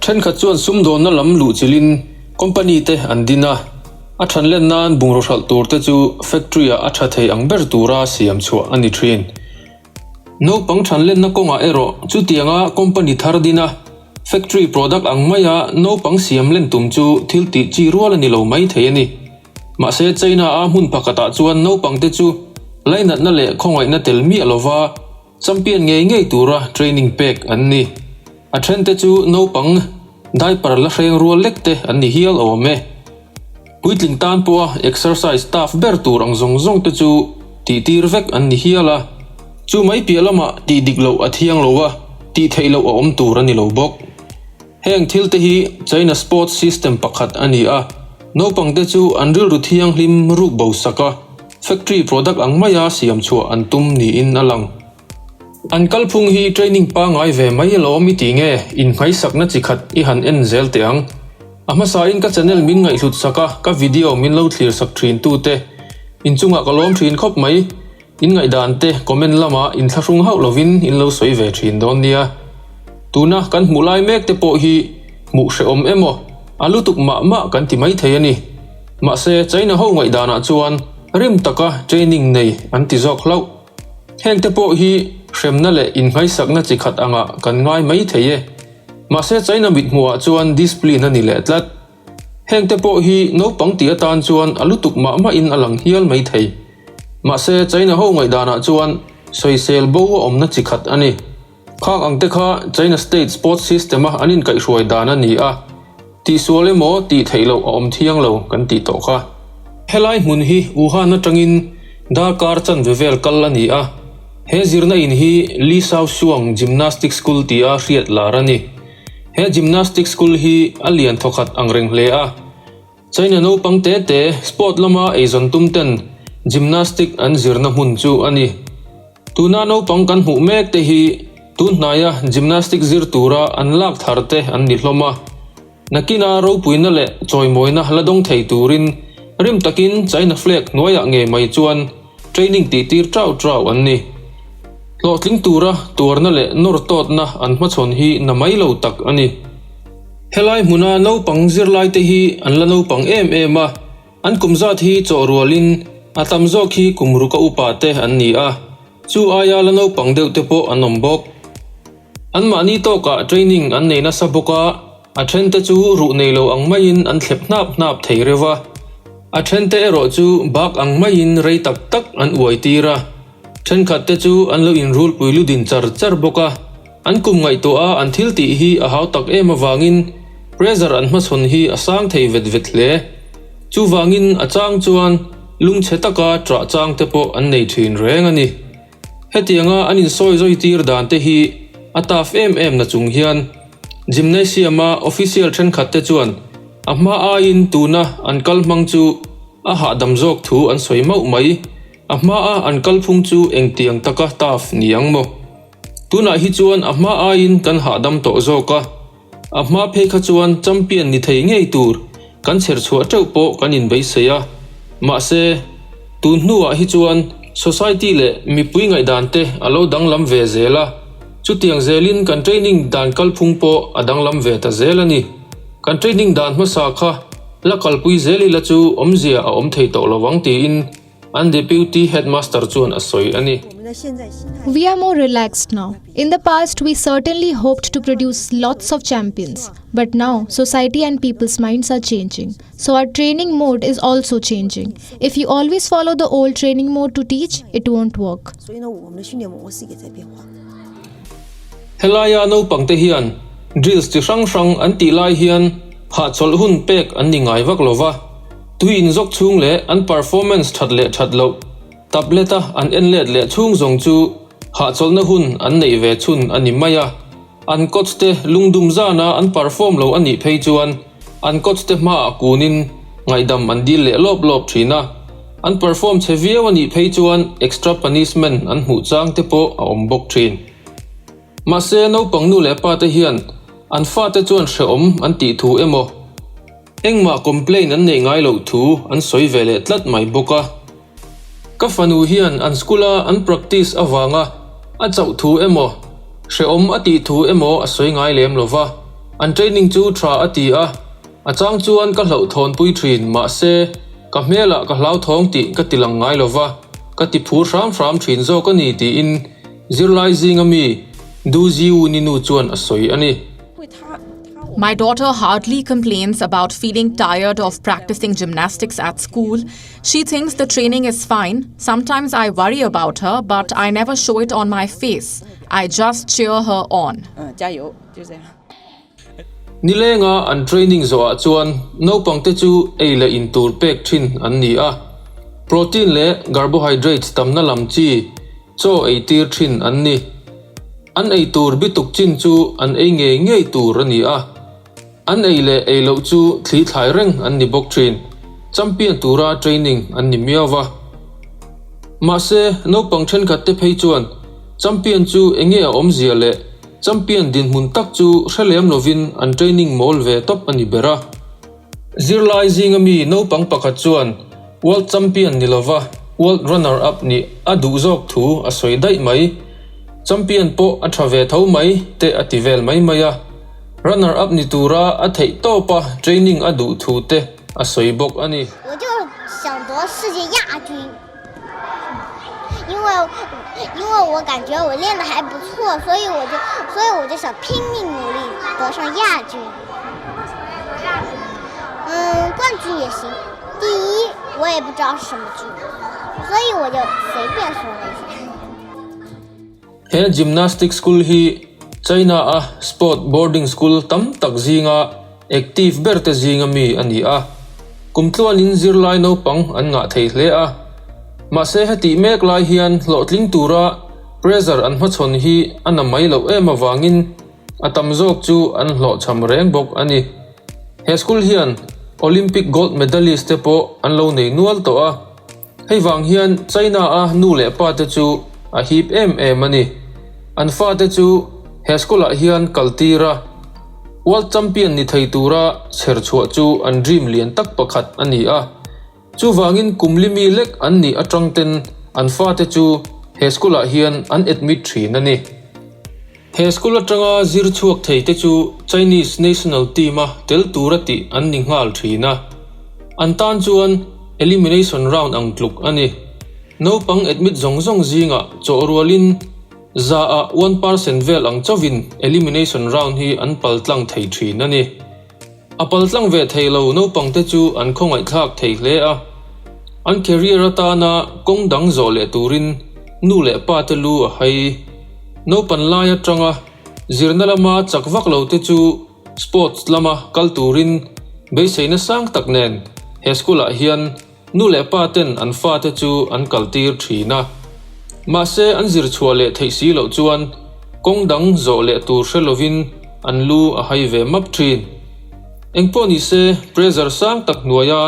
Thenkhat chuan sumdawnna lam luhchilhin company te an din a, a thanlen nan bungraw hralh tur te chu factory ah a tha thei ang ber tura siam chhuah a ni thin. Naupang thanlenna kawngah erawh chutianga company thar din a, factory product ang maia naupang siam len tum chu thil tih chi rual a ni lo mai thei a ni. Mahse China a hmun pakhatah chuan naupangte chu lainatna leh khawngaihna tel miah lova Champion ngei ngei tura training pek an ni. A thente chu naupang diaper la hreng rual lek te an ni hial awm e. Puitling tan pawha exercise tough ber tur ang zawng zawng te chu tihtir vek an ni hial a. Chu mai piah lamah tih dik loh a thiang lo a, tih theih loh a awm tur a ni lo bawk. Heng thil te hi China sports system pakhat a ni a, naupang te chu an rilru thianghlim ruk bo sak a, factory product ang maia siam chhuah an tum niin a lang. An kalphung hi training pangngai ve mai alawm i ti nge innghaisakna chi khat i han en zel teh ang. A hmasain ka channel min ngaihhlut sak a, ka video min lo thlir sak thin tute inchungah ka lawm thin khawp mai. In ngaihdan te comment lamah inthlahrung hauh lovin in lo sawi ve thin dawn nia. Tuna kan hmuh lai mek te pawh hi hmuh hrehawm emaw a lutuk mah mah kan ti mai thei a ni. Mahse China ho ngaihdanah chuan rim taka training nei an ti zawk hlauh. Heng te pawh hi hremna leh innghaisakna chi khat angah kan ngai mai thei e. Mahse China mithmuhah chuan discipline a ni leh tlat. Heng te pawh hi naupang tih atan chuan a lutuk mah mahin a lang hial mai thei. Mahse, China ho ngaihdanah chuan sawisel bo a awmna chi khat a ni. Khang ang te kha China State Sports System-a an inkaihhruai dan a ni a, tihsual emaw tih theih loh a awm thiang lo kan tih tawh kha. Helai hmun hi Wuhan atangin darkar chanve vel kal a ni a, he zirna in hi Li Shaoxuang Gymnastic School tia hriat lar a ni. He gymnastic school hi a lian thawkhat ang reng hle a, China naupang te te sport lama eizawn tum ten gymnastic an zirna hmun chu a ni. Tuna naupang kan hmuh mek te hi tun hnaia gymnastic zir tura an lak thar te an ni hlawm a. Nakina ropuina leh chawimawina la dawng thei turin rim takin China flag hnuaiah ngei mai chuan Training tih tir trau trau an ni. Hlawhtling tura tuarna leh nawr tawtna an hmachhawn hi na mai lo tak a ni. Helai hmuna naupang zirlaite hi an la naupang em em a, an kum zat hi chawh rualin a tam zawk hi kum ruka upa te an ni a, chu aia la naupang deuh te pawh an awm bawk. Anmahni tawkah training an nei nasa bawk a, a thente chu ruh nei lo ang maiin an thlep hnap hnap thei reuh a. A thente erawh chu bak ang maiin rei tak tak an uai tir a. Thenkhat te chu an lo inrulpui ludin char char bawk a. An kum ngaihtuah a an thil tih hi a hau tak em avangin pressure an hmachhawn hi a sang thei vet vet hle. Chuvangin a chang chuan lungchhe taka ṭah chang te pawh an nei ṭhin reng a ni. Hetianga an insawi zawi tir dan te hi a tough em em na chung hian Gymnasium-a official thenkhat te chuan a hma aiin tuna an kal hmang chu a hahdam zawk thu an sawi mauh mai. A hmaa an kalphung chu engtiang taka tough ni ang maw? Tunah hi chuan a hma aiin kan hahdam tawh zawk a. A hma phei kha chuan champion ni thei ngei tur kan chher chhuah teuh pawh kan inbeisei a, mahse, tun hnuah hi chuan society leh mipui ngaihdan te a lo danglam ve zel a, chutiang zelin kan training dan kalphung pawh a danglam ve ta zel a ni. Kan training dan hmasa kha la kalpui zel ila chu awmzia a awm thei tawh lovang tiin An Deputy Headmaster chuan a sawi a ni. We are more relaxed now. In the past, we certainly hoped to produce lots of champions. But now, society and people's minds are changing. So our training mode is also changing. If you always follow the old training mode to teach, it won't work. Helaia naupangte hian drills chi hrang hrang an tih lai hian hahchawlh hun pek an ni ngai vak lo va. Tui inzawk chhung leh an performance that leh that loh tablet-a an en let leh chhung zawng chu hahchawlhna hun an neih ve chhun a ni mai a. An coach te lungdum zana an perform lo a nih phei chuan an coach te hmaah kunin ngaihdam an dil leh lawp lawp thin a. An perform chhe viau a nih phei chuan extra punishment an hmuh chang te pawh a awm bawk thin. Mahse naupang nu leh pa te hian an fate chuan hrehawm an tih thu emaw Engmah complain an neih ngai loh thu an sawi ve leh tlat mai bawk a. Ka fanu hian an school a an practice avanga a chauh thu emaw, hrehawm a tih thu emaw a sawi ngai lem lo va. An training chu tha a ti a, a chang chuan ka hlauhthawnpui thin, mahse, ka hmelah ka hlauthawng tih ka ti lang ngai lova, ka ti phur hram hram thin zawk a ni tiin zirlai zinga mi Du Ziwuni nu chuan a sawi a ni. My daughter hardly complains about feeling tired of practicing gymnastics at school. She thinks the training is fine. Sometimes I worry about her, but I never show it on my face. I just cheer her on. Nilenga an training zawhah chuan naupangte chu ei leh in tur pek thin an ni a. Protein leh carbohydrates tamna lam chi chaw ei tir thin an ni. An ei tur bituk chin chu an ei ngei ngei tur a ni a. An ei leh ei loh chu thli thlai reng an ni bawk thin. Champion tura training an ni miau va. Mahse, naupang thenkhat te phei chuan champion chu enge a awmzia leh champion dinhmun tak chu hre lem lovin an training mawl ve tawp a ni ber a. Zirlai zinga mi naupang pakhat chuan World Champion ni lova World Runner Up nih a duh zawk thu a sawi daih mai. Champion pawh a tha ve tho mai te a ti vel mai mai a. Runner Up ni tura a theih tawpa training a duh thu te a sawi bawk a ni. He gymnastic school hi China-a sport boarding school tam tak zinga active ber te zinga mi a ni a. Kum tluanin zirlai naupang an ngah thei hle a. Mahse hetih mek lai hian hlawhtling tura pressure an hmachhawn hi a na mai loh em avangin a tam zawk chu an hlawhchham reng bawk a ni. He school hian Olympic gold medalist te pawh an lo nei nual tawh a. Hei vang hian China-a nu leh pa te chu a hip em em a ni. An fate chu he school-ah hian kal tir a, World Champion ni thei tura chher chhuah chu an dream lian tak pakhat a ni a. Chuvangin kum limi lek an nih atang ten an fate chu he school-ah hian an admit thin a ni. He school atanga zir chhuak thei te chu Chinese national team-a tel tura tih an ni nghal thin a. An tan chuan elimination round ang tluk a ni. Naupang admit zawng zawng zingah chawh rualin zaah 1% vel ang chauhin elimination round hi an paltlang thei thin a ni. A paltlang ve thei lo naupangte chu an khawngaihthlak thei hle a, an career atana kawng dang zawh leh turin nu leh pa te lu a hai. Naupan lai atanga zirna lama chak vak lo te chu sports lama kal turin beiseina sang tak nen he school ah hian Nu leh pa ten an fate chu an kaltir thin a. Mahse an zir chhuah leh theih si loh chuan kawng dang zawh leh tur hre lovin an lu a hai ve map thin. Engpawh ni se pressure sang tak hnuaia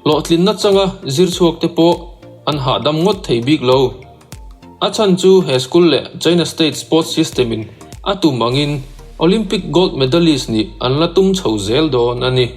hlawhtlinna changa zir chhuak te pawh an hahdam ngawt thei bik lo. A chhan chu he school leh China State Sports System in a tum angin Olympic gold medalist nih an la tum chho zel dawn a ni.